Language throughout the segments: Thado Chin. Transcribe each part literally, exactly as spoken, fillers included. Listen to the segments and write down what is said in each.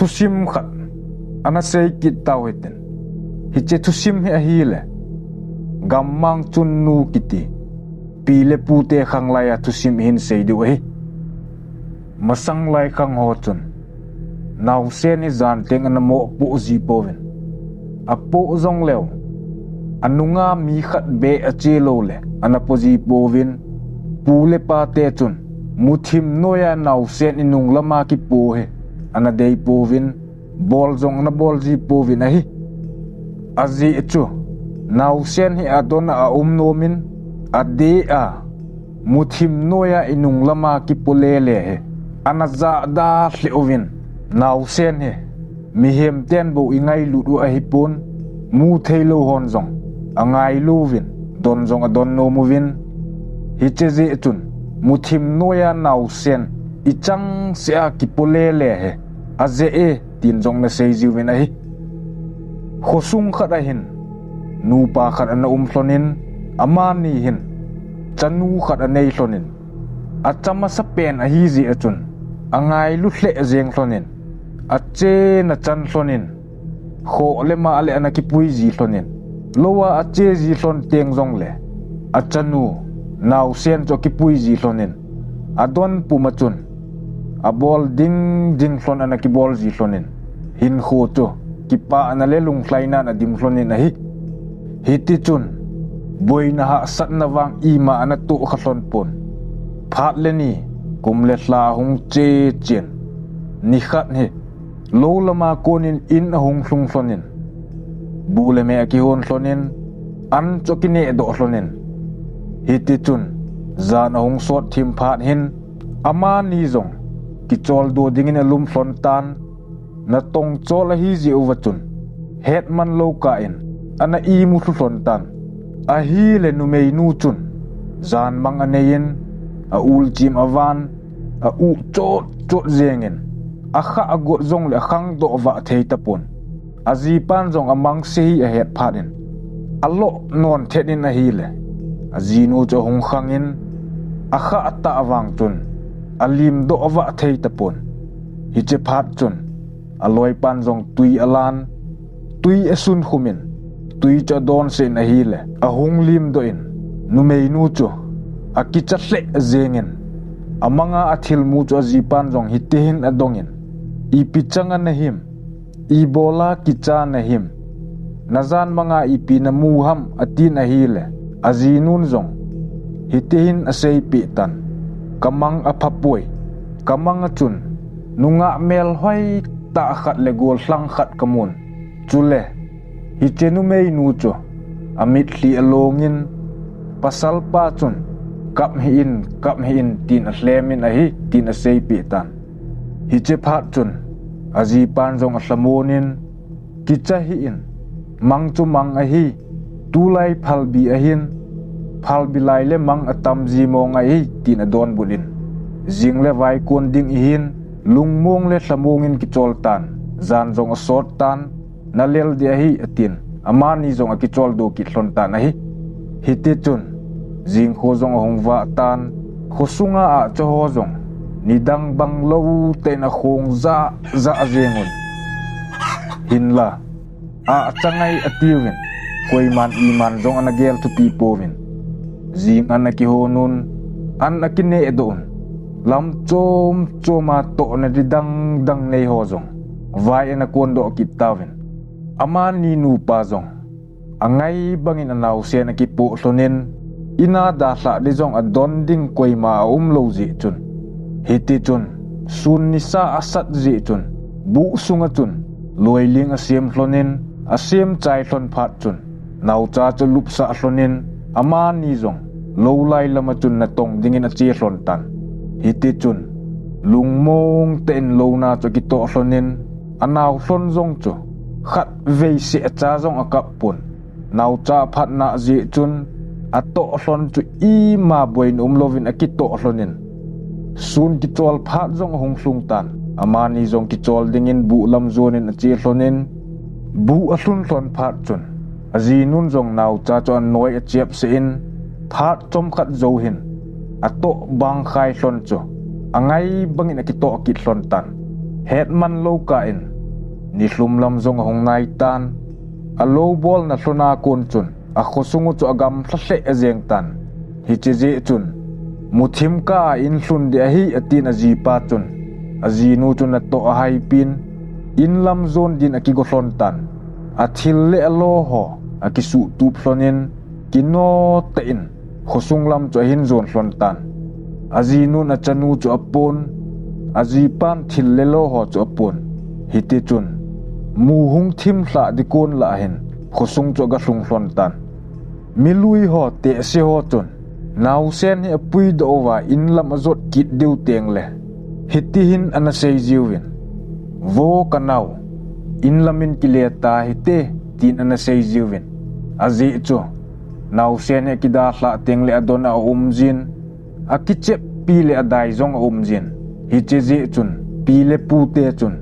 thusim khat ana sei kit tau hitin. Hiche thusim hi ahile, gammang chunnu kiti pi le pute khanglai a thusim hin sei diu ahi. Masanglai khang ho chun naosen hi jan teng ana moh poh ji pouvin, apoh jongleu anunga mi khat beh ache lou le ana po ji pouvin, pu le pate chun muthim noiya naosen inung lama kipo hi ana dei pouvin, bol jong ana bol ji pouvin ahi. Ajeh chu naosen hi adon a aum nomin, adeh a muthim noiya inung lama kipo lele hi ana jahda lheh uvin, naosen hi mihem ten bou ingailut u ahipon, mu theilou hon jong angailu uvin, don jong adon nom uvin. Hiche jeh chun muthim noiya naosen ichangseh a kipo lele hi ajeh e, tin jong ana sei jiuvin ahi. Khosung khat ahin nupa khat ana um lhonin, amani hin chanu khat anei lhonin, acha masapen ahi jeh a chun angailu lheh jeng lhonin, achen achan lhonin, khoh le mah le ana kipui ji lhonin, lou a ache ji lhon teng jongle achanu naosen chu akipui ji lhonin, adon pum a chun abol ding ding lhon ana kibol ji lhonin, hinkho chu kipahna le lunglhaina in adim lhonin ahi. Hiti chun boina hahsatna vang ima ana tohkha lhon pon. Phat le ni, kum le lha ahung che chen, nikhat hi lou lama konin in ahung lhung lhonin, bu le meh akihon lhonin, an chu akineh doh lhonin, hiti chun jan ahung sot thim phat hin amani jong kicholdo dingin alum lhon tan. Natong chol ahi jeh uva chun hetman lou kah in ana imu lhu lhon tan. Ahile numeinu chun jan mang aneiyin, aul chim avan, a-uh chot chot jengin, akhah agot jongle akhang doh vah thei tapon. Ajipan jong amangse hi ahet phat in aloh non thet in ahile, ajinu chu ahung khangin, akhah atah vang chun alim doh vah thei tapon. Hiche phat chun aloipan jong tui alan, tui asun khumin, tui chu adonsah in ahile, ahung lim doh in, numeinu chu akicha lheh jengin, amanga athilmu chu ajipan jong hitihin adongin, ipi changa nahim, ibola kicha nahim, najan manga ipi namu ham, atin ahile, ajinun jong hitihin aseipeh tan, kamang aphapoi, kamang a chun nungah melhoi tah khat le gollhang khat kamun. Chule hiche numeinu chu amitlhi alongin, pasalpa chun kap hih in, kap hih in, tin alhemin ahi, tin aseipeh tan. Hiche phat chun ajipan jong alhamonin, kicha hih in, mang chu mang ahi, tulai phalbi ahin, phalbi lai le mang atam ji mong ahi, tin adonbut in, jing le vai kon ding ihin, lungmong le lhamongin kichol tan, jan jong asot tan, nalel ding ahi, atin, amani jong akicholdo kit lhon tan ahi. Hitichun jingkho jong ahung vah tan, khosunga ahcha ho jong nidang bang lou tah in akhong jah jah jengun, hinla ahcha ngai atiuvin, koiman iman jong ana gel thupi pouvin. Jing an akihonun, an akinehdoh un, lam chom choma tohna ding dang dang nei ho jong vai ana kondoh kit tauvin. Amani nupa jong angai bangin anaosen akipoh lhonin, ina dalhah ding jong adon ding koima aumlou jeh chun, hitichun sun nisa asat jeh chun, buh sunga chun loiling asem lhonin, asem chai lhon phat chun, naocha chu lupsah lhonin, amani jong lou lai lama chun natong dingin ache lhon tan. Hitichun lungmong tah in louna chu akitoh lhonin, anao lhon jong chu khatvei seh cha jong akap pon. Naocha aphatna jeh chun atoh lhon chu ima boina umlouvin akitoh lhonin, sun kichol phat jong ahung lhung tan. Amani jong kichol dingin buh lam jonin ache lhonin, buh alhun lhon phat chun ajinun jong naocha chu anoi achepsah in, phat chomkhat jou hin atoh bangkhai lhon chu angai bangin akitoh kit lhon tan. Hetman lou kah in Nilhum lam jong ahung nai tan. Alou bolna lhona kon chun akhosung u chu agamlha lheh jeng tan. Hiche jeh chun, muthim kah a in lhun ding ahi, atin ajipa chun ajinu chu natoh ahaipin, in lam jon din akigo lhon tan. Athil le alo ho akisuhtup lhonin, kino tah in khosung lam chu ahin jon lhon tan. Ajinun achanu chu apon, ajipan thil le lo ho chu apon. Hitichun, mu hung thim lhah ding kon lah hin khosung chu aga lhung lhon tan. Milui ho, tehse ho chun, naosen hi apuidoh uva in lam ajot kit diu tengle, hitihin ana seijiuvin, "Vo kanao, in lam in kile tahite," tin ana seijiuvin. Ajeh chu, naosen hi akidalhah tengle adon a aumjin, akicheppi le adai jong aumjin. Hiche jeh chun, pi le pute chun,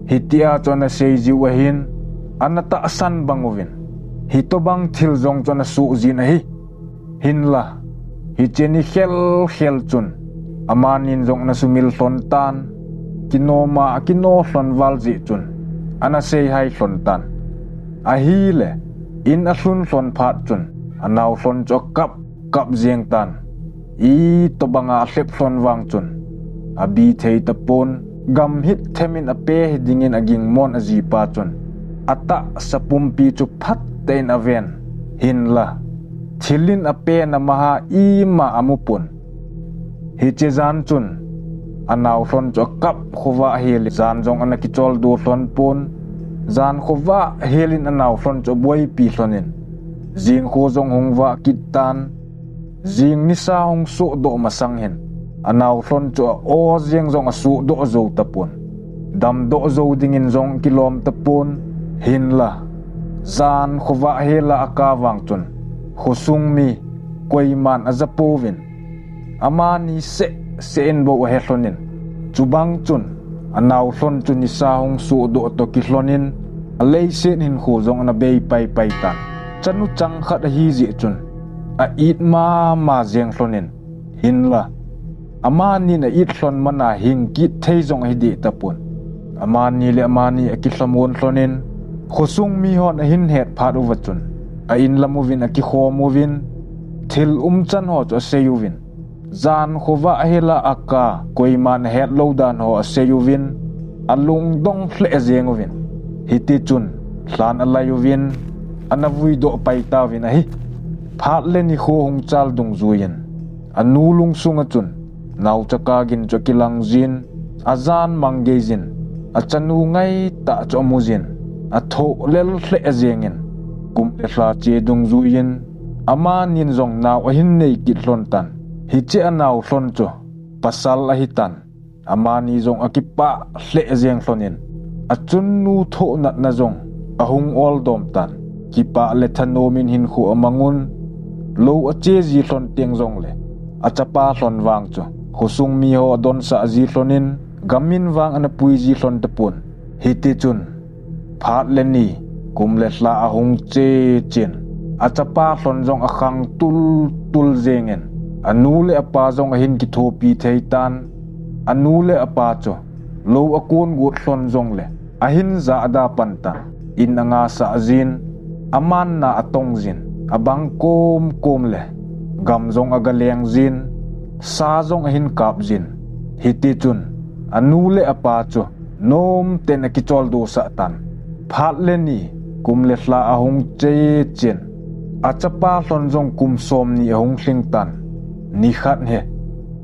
hitia chu ana seijiu ahin, ana tahsan bang uvin, hitobang thil jong chu ana sohjin ahi. Hinla, hiche ni khelkhel chun, amanin jong ana sumil lhon tan. Kinoma akino lhon val jeh chun, ana seihai lhon tan. Ahile, in alhun lhon phat chun, anao lhon chu akap kap jeng tan. Itobanga alhep lhon vang chun, abi thei tapon, gam hit themin ape hi dingin agingmon ajipa chun, atahsa pumpi chu phatah in aven. Hinla, thil in apen amaha ima amupon. Hiche jan chun, anao lhon chu akap khovah hel, jan jong ana kicholdo lhon pon. Jan khovah helin anao lhon chu aboipi lhonin, jingkho jong hung vah kit tan. Jing nisa hung sohdoh masang hin, anao lhon chu a-o jeng jong asohdoh jou tapon. Damdoh jou dingin jong kilom tapon. Hinla, jan khovah hela akah vang chun, khosung mi koiman ajapouvin, amani sehseh in bou ahe lhonin. Chubang chun, anao lhon chu nisa hung sohdoh toh kilhonin, aleiset hinkho jong ana bei paipai tan. Chanu chang khat ahi jeh chun, a-it mama jeng lhonin, hinla, amanin a-it lhon mana hing kit thei jong ahi deh tapon. Amani le amani akilhamon lhonin, khosung mihon ahin het phat uva chun, a-in lam uvin akikhom uvin, thil umchan ho chu asei uvin, jan khovah hela akah, koiman ahet lou dan ho asei uvin, alungdong lheh jeng uvin. Hitichun, lhan alai uvin, ana vuidoh pai tauvin ahi. Phat le nikho hung chal dungjuiyin, anu lungsunga chun, naocha kah gin chu akilang jin, ajan mang gei jin, achanu ngaitah chu amu jin, athoh lel lheh jengin, kum le lha che dungjuiyin, amanin jong nao ahin nei kit lhon tan. Hiche anao lhon chu, pasal ahi tan. Amani jong akipah lheh jeng lhonin, achunnu thoh natna jong ahung oldom tan. Kipah le thanomin hinkho amangun, lou ache ji lhon teng jongle, achapa lhon vang chu, khosung miho adonsah ji lhonin, gamin vang ana pui ji lhon tapon. Hitichun, phat le ni, kum le lha ahung che chen, achapa lhon jong akhang tultul jengin, anu le apa jong ahin kithopi thei tan. Anu le apa chu, lou akon got lhon jongle, ahin jahda pan tan. In anga sah jin, aman na atong jin, abang komkom le, gam jong aga leng jin, sa jong ahin kap jin. Hitichun, anu le apa chu, nomtah in akicholdo sah tan. Phat le ni, kum le lha ahung che chen, achapa lhon jong kum somni ahung lhing tan. Nikhat hi,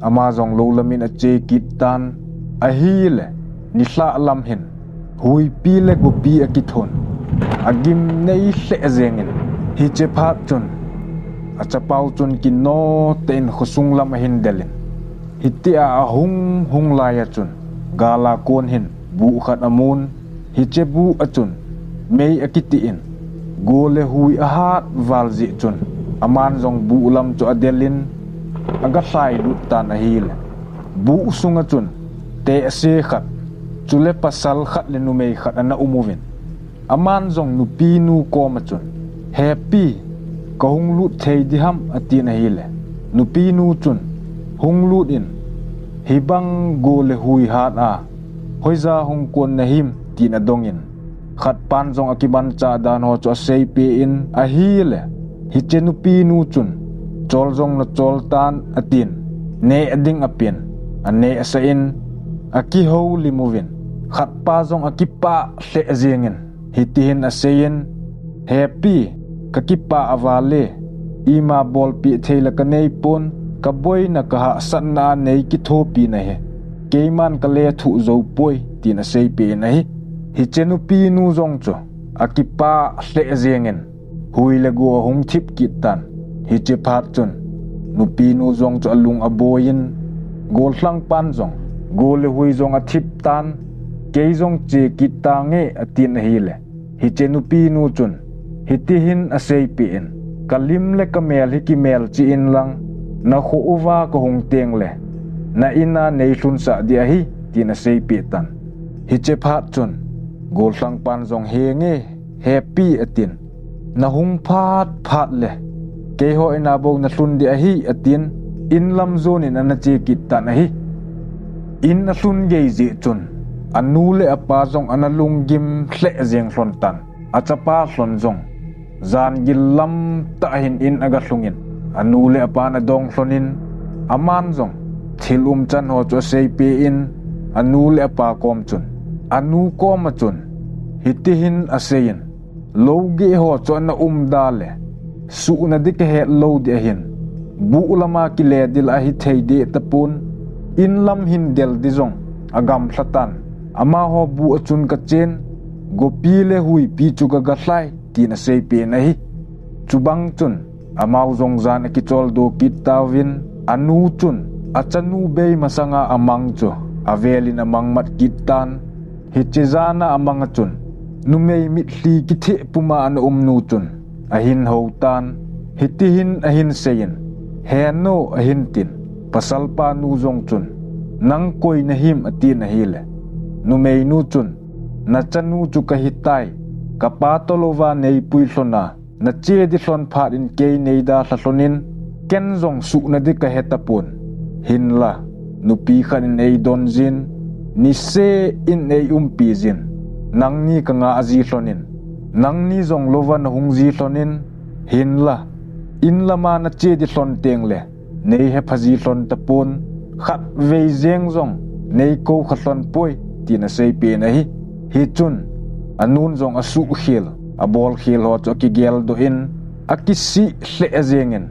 ama jong lou lamin ache kit tan. Ahile, nilhah lam hin, huipi le gopi akithon, agimnei lheh jengin, hiche phat chun, achapau chun kino tah in khosung lam ahin delin, hitia ahung hung laiya chun, gala kon hin buh khat amun, hiche buh a chun mei akitin, go le hui ahat val jeh chun, aman jong buh lam chu adelin, aga lhailut tan ahile, buh sunga chun tehse khat, chule pasal khat le numei khat ana um uvin. Aman jong nupinu koma chun, "Hepi, kahung lut thei diham?" atin ahile, nupinu chun, "Hung lut in, hibang go le hui hat a, hoija hung kon nahim?" tin adongin, Khatpan jong akimanchah dan ho chu aseipeh in ahile, hiche nupinu chun, "Chol jong nachol tan," atin, "Neh ding apen, aneh sah in, akihoulim uvin." Khatpa jong akipah lheh jengin, hitihin aseiyin, "Hepi, kakipah a vale, ima bolpeh theila kaneipon, kaboina kahahsatna a neikithopi nahi, keiman kalethuh joupoi," tin aseipeh in ahi. Hiche nupinu jong chu akipah lheh jengin, hui le go ahung thip kit tan. Hiche phat chun, nupinu jong chu alung aboiyin, gollhangpan jong, go le hui jong athip tan, "Kei jong che kit tange," atin ahile, hiche nupinu chun, hitihin aseipeh in, "Kalim le kamel hi kimelchih inlang, nakho uva kahung tengle, na-in a neilhunsah ding ahi," tin aseipeh tan. Hiche phat chun, gollhangpan jong, "Henge, Hepi," atin, "Nahung phat phat le, keiho in a bou nalhun ding ahi," atin, in lam jonin anache kit tan ahi. In alhun gei jeh chun, anu le apa jong analunggim lheh jeng lhon tan. Achapa lhon jong, jan gil lam tah hin in agalhungin, anu le apan adong lhonin, aman jong thil umchan ho chu aseipeh in, anu le apa kom chun, anu koma chun, hitihin aseiyin, "Lou geh ho chu ana umda le, suhna ding kahet lou ding ahin, buh lama kile ding la ahithei ding tapon, in lam hin del ding jong agamlha tan. Amaho buh a chun kachen, gopi le huipi chu kagalhai," tin aseipeh in ahi. Chubang chun, amau jong jan akicholdo kit tauvin, anu chun, achanu bei masanga amang chu, avelin amang mat kit tan. Hiche jana amang a chun, numei mitlhi kitheh puma ana umnu chun, ahin hou tan, hitihin ahin seiyin, "Henu," ahin tin, pasalpa nu jong chun, "Nang koi nahim?" atin ahile, numeinu chun, "Nachanu chu kahitai, kapa tolouva neipui lhona, nache ding lhon phat in kei neidalha lhonin, ken jong suhna ding kahe tapon. Hinla, nupi khat in eidonjin, niseh in eiumpi jin, nangni kangah ji lhonin, nangni jong louva nahung ji lhonin, hinla, in lama nache ding lhon tengle, neihepha ji lhon tapon, khatvei jeng jong neikoukha lhon poi," tin aseipeh in ahi. Hichun, anun jong asuhkhel, abolkhel ho chu akigeldoh in, akisih lheh jengin,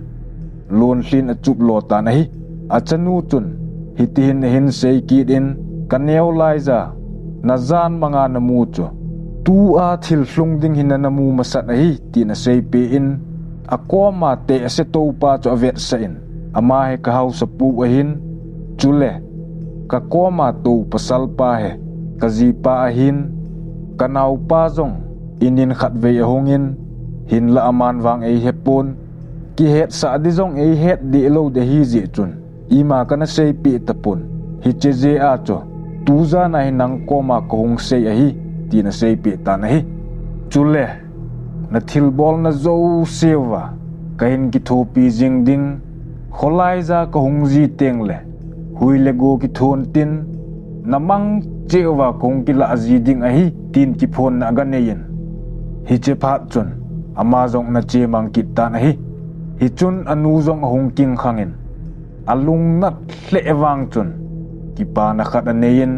lonlhin achup lo tan ahi. Achanu chun, hitihin ahin sei kit in, "Kaneo laija, najan manga namu chu, tua thil lhung ding hi nana mu masat ahi," tin aseipeh in, akoma tehse toupa chu avetsah in, "Ama hi kahaosapu ahin, chule kakoma tou pasalpa hi kajipa ahin, kanaopa jong inin khatvei ahungin, hinla aman vang eihepon, kihetsah ding jong eihet deh lou ding ahi jeh chun, ima kana seipeh tapon, hiche jeh a chu, tujana hi nang koma kahung sei ahi," tin aseipeh tan ahi. "Chule, nathilbolna jouseuva kahin kithopi jing ding, kholai ja kahung ji tengle, hui le go kithon tin, namang cheh uva kahung kilah ji ding ahi," tin kiphonna aganeiyin, hiche phat chun, ama jong ana chemang kit tan ahi. Hichun anu jong ahung kingkhangin, alungnat lheh vang chun, kipana khat aneiyin,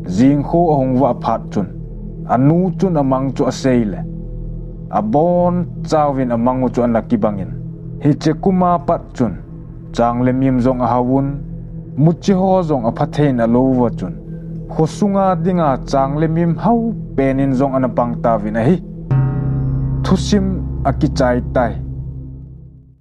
jingkho ahung vah phat chun, anu chun amang chu aseile, abonchauvin amang u chu ana kibangin, hiche kuma pat chun, chang le mim jong ahaovun, muchi ho jong aphatheiyin alouva chun, khosunga dinga chang le mim haopen in jong ana pang tauvin ahi. Thusim akichai tai.